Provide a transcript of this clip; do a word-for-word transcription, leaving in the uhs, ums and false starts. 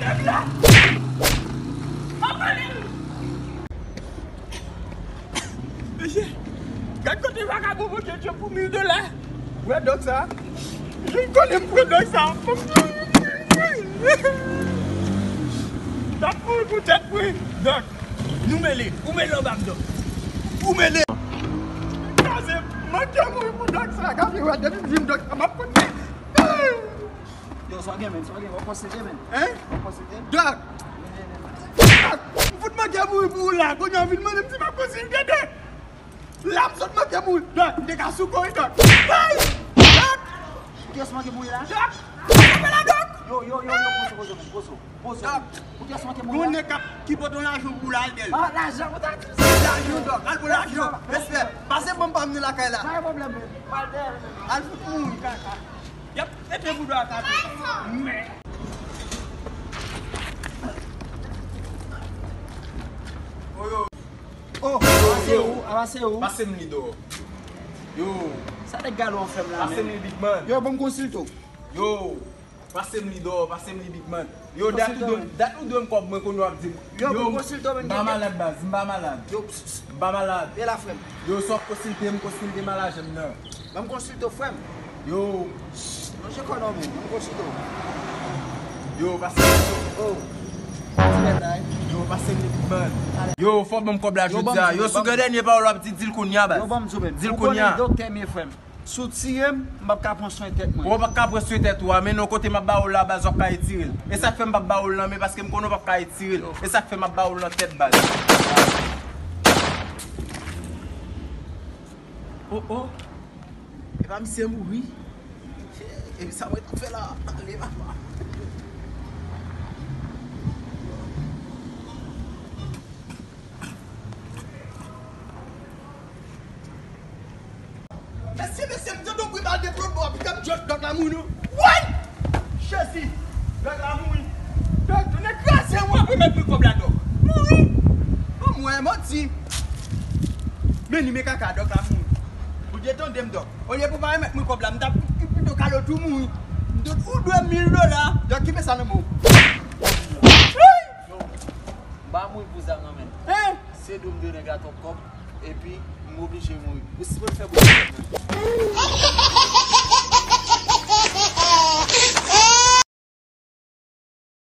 nèg la. Anmwey! Mesye, gad kote vagabon pote djòb pou mil dola. Wè dòk sa? Jim konnen m pran dòk sa. Tèt mwen pou tèt mwen. Dòk, nou mele. Ou mele anba m, dòk. Ou mele. Kraze, manke mouri pou dòk sa. Gade, wè, depi m di m dòk sa, m ap konn. Yo, sa w gen, men, sa w gen, w ap konsilte, men. Hein? W ap konsilte? Dòk! Dòk! M fout manke mouri pou ou la, kounye a w vin mande m si m ap konsilte, dòk! La m sot manke mouri, dòk! M te ka sou kò wi, dòk! Hey! Dòk! Pou kiyès manke mouri la? Dòk! Apa la, dòk! Yo, yo, yo, yo, poze w, poze w, poze w, poze w. Dòk! Pou kiyès manke mouri la? Yon nèg k ap, ki pote yon lajan pou w la, al dèyè l. Ah, lajan, ou ta di m sa? Lajan, dòk! Al pou lajan! Respè! Pase ban m pa m nan lakay la! Pa gen pwoblèm, men. Al dèyè l, men. Al fout mouri, kaka! Y ap mete bouda ak ato. Men. Oh, yo. Oh, yo, yo. Avase ou, avase ou. Pase m li dò. Yo. Sa nèg galon an fè m la, men. Pase m li, big man. Yo, ban m konsilte w. Yo. Pase m li dò, pase m li, big man. Yo, dat ou dwe, dat ou dwe m kòb mwen kounye w ap di m. Yo, ban m konsilte w, men. M pa malad, baz, m pa malad. Yo, m pa malad. E la, frè m? Yo, sa w ap konsilte m, konsilte m a lajan m nan. Ban m konsilte w, frè m. Yo. Lonje kò non, men. Ban m konsilte w. Yo, pase m. Oh. Ti bèt la, wi. Yo, pase m li, big man. Yo, fò w ban m kòb la jodi a. Yo, si w gen dènye pawòl w ap di, di l kounye a, baz. Yo, ban m di w, men. Di l kounye a. Ou konnen doktè m ye, frè m. Si w tiye m, m p ap ka pran swen tèt mwen. Ou p ap ka pran swen tèt ou a, men non kote m ap ba ou l la, baz, w ap ka etire l. E sa k fè m p ap ba ou l nan men, paske m konnen w p ap ka etire l. E sa k fè m ap ba ou l nan tèt, baz. Oh, oh. Epa misye mouri. Epi sa mwen t ap fè la. Ale, papa. Mesye, mesye, m tande yon bri bal depi lòt bò a, piga m jòj dòk la mouri non. Woy! Jezi! Dòk la mouri. Dòk, tounen kraze mwen, apre mèt mwen kòb la, dòk. Mouri! Bon, mwen, manti. Men li men kaka, dòk la mouri. Bondye tande m, dòk. Olye pou pa remèt mwen kòb la, m t ap pito kale w tou mouri. M tout ou dwe mil dola, dòk kite sa nan men w. Woy! M pa mouri pou zam nan men. Hein? Se dou m dwe nèg la twòp kòb, epi m oblije mouri. Ou sipoze fè bri.